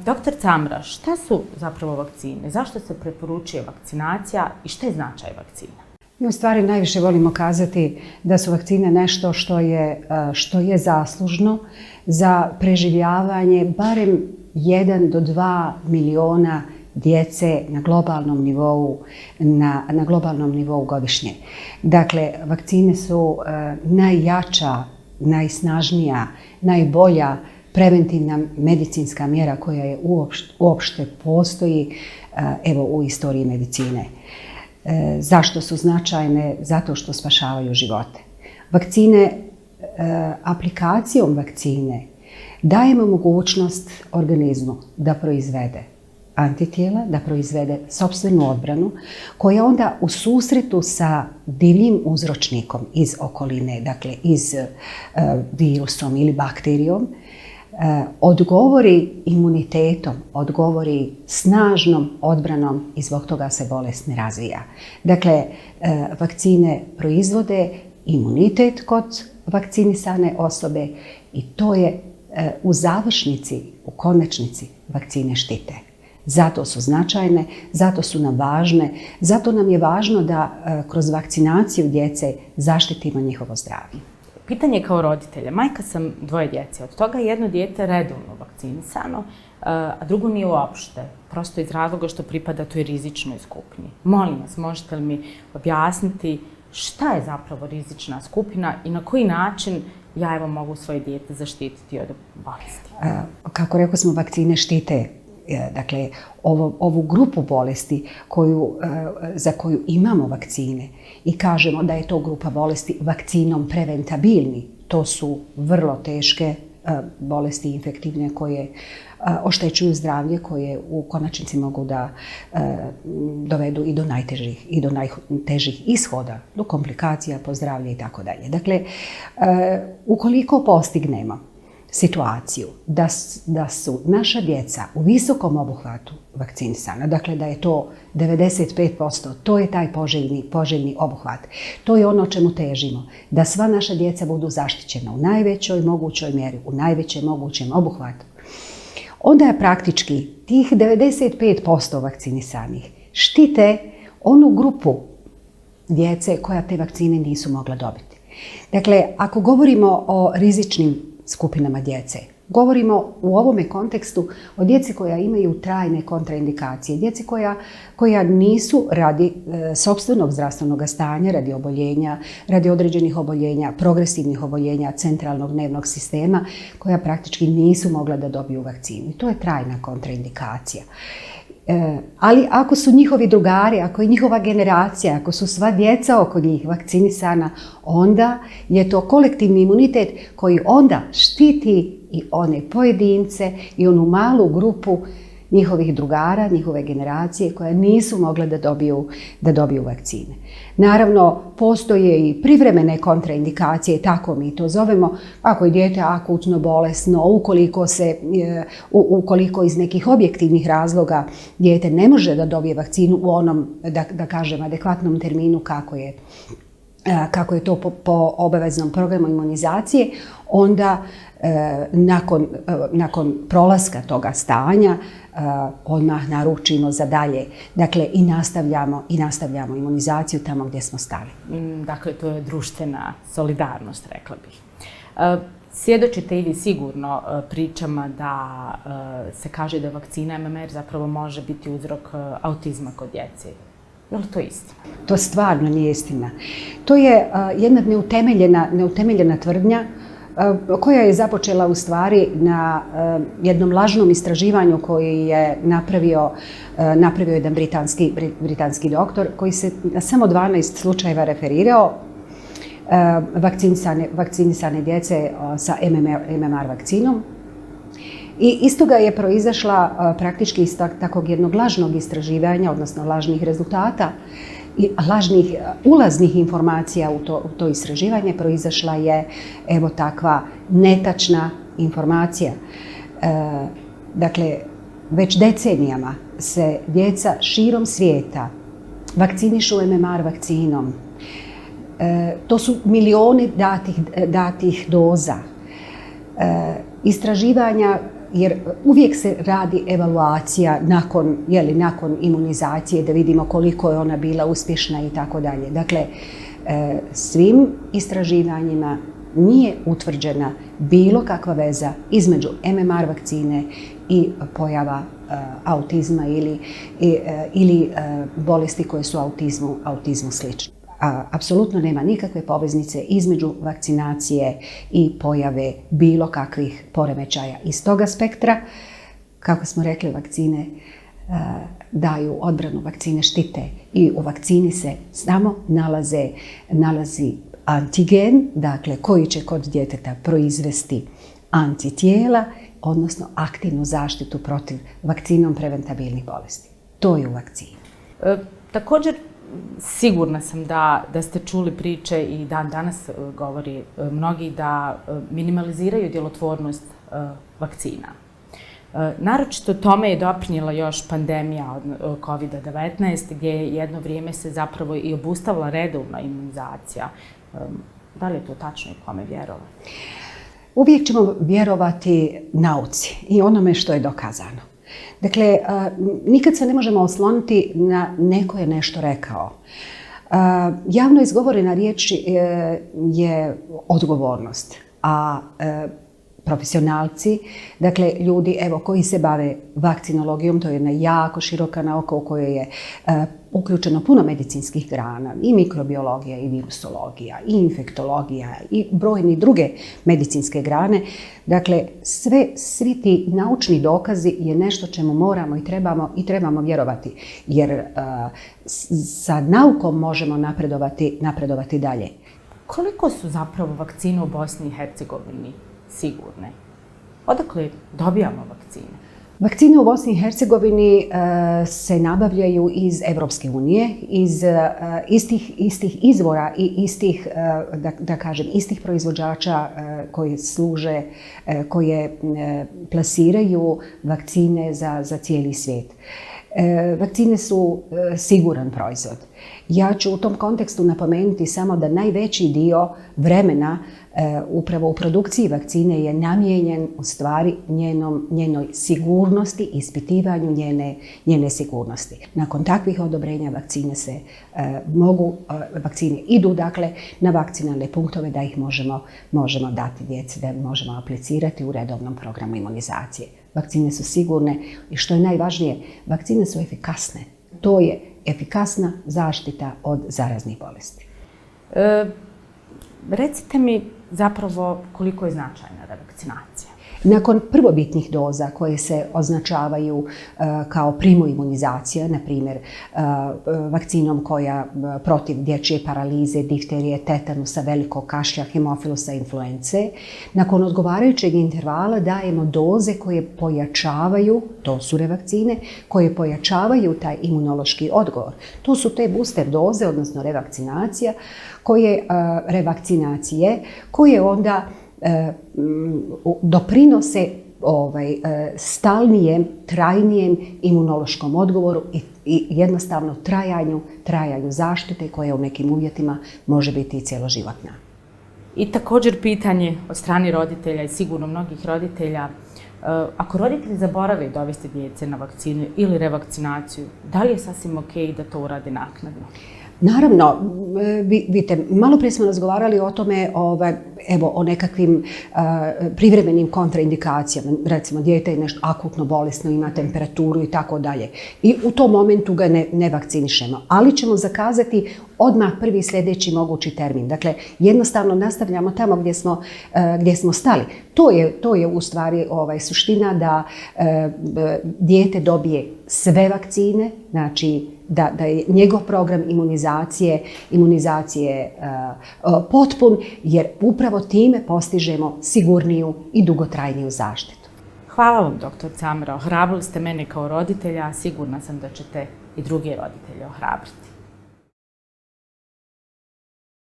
Doktor Camra, šta su zapravo vakcine? Zašto se preporučuje vakcinacija i šta je značaj vakcina? Mi u stvari najviše volimo kazati da su vakcine nešto što je zaslužno za preživljavanje barem 1 do 2 miliona djece na globalnom nivou godišnje. Dakle, vakcine su najjača, najsnažnija, najbolja preventivna medicinska mjera koja je uopšte postoji u istoriji medicine. Zašto su značajne? Zato što spašavaju živote. Vakcine, aplikacijom vakcine dajemo mogućnost organizmu da proizvede antitijela, da proizvede sopstvenu odbranu, koja onda u susretu sa divljim uzročnikom iz okoline, dakle iz virusom ili bakterijom, odgovori imunitetom, odgovori snažnom odbranom i zbog toga se bolest ne razvija. Dakle, vakcine proizvode imunitet kod vakcinisane osobe i to je u završnici, u konačnici vakcine štite. Zato su značajne, zato su nam važne, zato nam je važno da kroz vakcinaciju djece zaštitimo njihovo zdravlje. Pitanje kao roditelja. Majka sam 2 djece. Od toga jedno dijete redovno vakcinisano, a drugo nije uopšte. Prosto iz razloga što pripada toj rizičnoj skupini. Molim vas, možete li mi objasniti šta je zapravo rizična skupina i na koji način ja mogu svoje dijete zaštititi od bolesti? Kako rekao smo, vakcine štite. Dakle, ovu grupu bolesti za koju imamo vakcine i kažemo da je to grupa bolesti vakcinom preventabilni, to su vrlo teške bolesti infektivne koje oštećuju zdravlje, koje u konačnici mogu da dovedu i do najtežih ishoda, do komplikacija po zdravlje i tako dalje. Dakle, ukoliko postignemo situaciju da su naša djeca u visokom obuhvatu vakcinisana, dakle da je to 95%, to je taj poželjni obuhvat. To je ono čemu težimo, da sva naša djeca budu zaštićena u najvećoj mogućoj mjeri, u najvećem mogućem obuhvatu. Onda je praktički tih 95% vakcinisanih štite onu grupu djece koja te vakcine nisu mogla dobiti. Dakle, ako govorimo o rizičnim skupinama djece, govorimo u ovome kontekstu o djeci koja imaju trajne kontraindikacije, djeci koja nisu radi sopstvenog zdravstvenog stanja, radi oboljenja, radi određenih oboljenja, progresivnih oboljenja centralnog nervnog sistema, koja praktički nisu mogla da dobiju vakcinu. I to je trajna kontraindikacija. Ali ako su njihovi drugari, ako je njihova generacija, ako su sva djeca oko njih vakcinisana, onda je to kolektivni imunitet koji onda štiti i one pojedince i onu malu grupu njihovih drugara, njihove generacije koje nisu mogle da dobiju vakcine. Naravno, postoje i privremene kontraindikacije, tako mi to zovemo, ako je dijete akutno bolesno, ukoliko iz nekih objektivnih razloga dijete ne može da dobije vakcinu u onom, da kažem, adekvatnom terminu kako je to po obaveznom programu imunizacije, onda nakon prolaska toga stanja odmah naručimo za dalje. Dakle, i nastavljamo imunizaciju tamo gdje smo stali. Dakle, to je društvena solidarnost, rekla bih. Svjedočite i vi sigurno pričama da se kaže da vakcina MMR zapravo može biti uzrok autizma kod djece. Je li to istina? To stvarno nije istina. To je jedna neutemeljena tvrdnja koja je započela u stvari na jednom lažnom istraživanju koji je napravio jedan britanski doktor koji se na samo 12 slučajeva referirao vakcinisane djece sa MMR vakcinom. I iz toga je proizašla praktički iz takvog jednog lažnog istraživanja, odnosno lažnih rezultata i lažnih ulaznih informacija u to istraživanje, proizašla je evo takva netačna informacija. Dakle, već decenijama se djeca širom svijeta vakcinišu MMR vakcinom. To su milioni datih doza. Istraživanja jer uvijek se radi evaluacija nakon imunizacije da vidimo koliko je ona bila uspješna i tako dalje. Dakle, svim istraživanjima nije utvrđena bilo kakva veza između MMR vakcine i pojava autizma ili bolesti koje su autizmu slične. Apsolutno nema nikakve poveznice između vakcinacije i pojave bilo kakvih poremećaja. Iz toga spektra, kako smo rekli, vakcine daju odbranu, vakcine štite i u vakcini se samo nalazi antigen, dakle koji će kod djeteta proizvesti antitijela, odnosno aktivnu zaštitu protiv vakcinom preventabilnih bolesti. To je u vakcini. Također, sigurna sam da ste čuli priče i danas govori mnogi da minimaliziraju djelotvornost vakcina. Naročito tome je doprinijela još pandemija od COVID-19, gdje jedno vrijeme se zapravo i obustavila redovna imunizacija. Da li je to tačno i kome vjerovati? Uvijek ćemo vjerovati nauci i onome što je dokazano. Dakle, nikad se ne možemo osloniti na neko je nešto rekao. Javno izgovorena riječ je odgovornost, a profesionalci, dakle ljudi koji se bave vakcinologijom, to je jedna jako široka nauka u kojoj je uključeno puno medicinskih grana, i mikrobiologija, i virusologija, i infektologija, i brojne druge medicinske grane. Dakle, svi ti naučni dokazi je nešto čemu moramo i trebamo vjerovati, jer sa naukom možemo napredovati dalje. Koliko su zapravo vakcine u Bosni i Hercegovini sigurne? Odakle dobijamo vakcine? Vakcine u Bosni i Hercegovini se nabavljaju iz Evropske unije, iz istih izvora i istih proizvođača koje plasiraju vakcine za cijeli svijet. Vakcine su siguran proizvod. Ja ću u tom kontekstu napomenuti samo da najveći dio vremena upravo u produkciji vakcine je namijenjen u stvari njenoj sigurnosti, ispitivanju njene sigurnosti. Nakon takvih odobrenja vakcine idu dakle na vakcinalne punktove da ih možemo dati djeci, da možemo aplicirati u redovnom programu imunizacije. Vakcine su sigurne i što je najvažnije, vakcine su efikasne. To je efikasna zaštita od zaraznih bolesti. Recite mi zapravo koliko je značajna revakcinacija? Nakon prvobitnih doza koje se označavaju kao primoimunizacija, na primjer vakcinom koja protiv dječje paralize, difterije, tetanusa, velikog kašlja, hemofilusa, influence, nakon odgovarajućeg intervala dajemo doze koje pojačavaju, to su revakcine, koje pojačavaju taj imunološki odgovor. To su te booster doze, odnosno revakcinacije, koje onda doprinose stalnijem, trajnijem imunološkom odgovoru i jednostavno trajanju zaštite koja u nekim uvjetima može biti i cjeloživotna. I također pitanje od strane roditelja i sigurno mnogih roditelja, ako roditelji zaborave dovesti djece na vakcinu ili revakcinaciju, da li je sasvim okej da to urade naknadno? Naravno, vidite, malo prije smo razgovarali o tome, o nekakvim privremenim kontraindikacijama. Recimo, dijete je nešto akutno bolesno, ima temperaturu i tako dalje. I u tom momentu ga ne vakcinišemo, ali ćemo zakazati odmah prvi sljedeći mogući termin. Dakle, jednostavno nastavljamo tamo gdje smo stali. To je u stvari suština da dijete dobije sve vakcine, znači da je njegov program imunizacije potpun, jer upravo time postižemo sigurniju i dugotrajniju zaštitu. Hvala vam, dr. Amra. Ohrabrili ste mene kao roditelja, a sigurna sam da ćete i druge roditelje ohrabriti.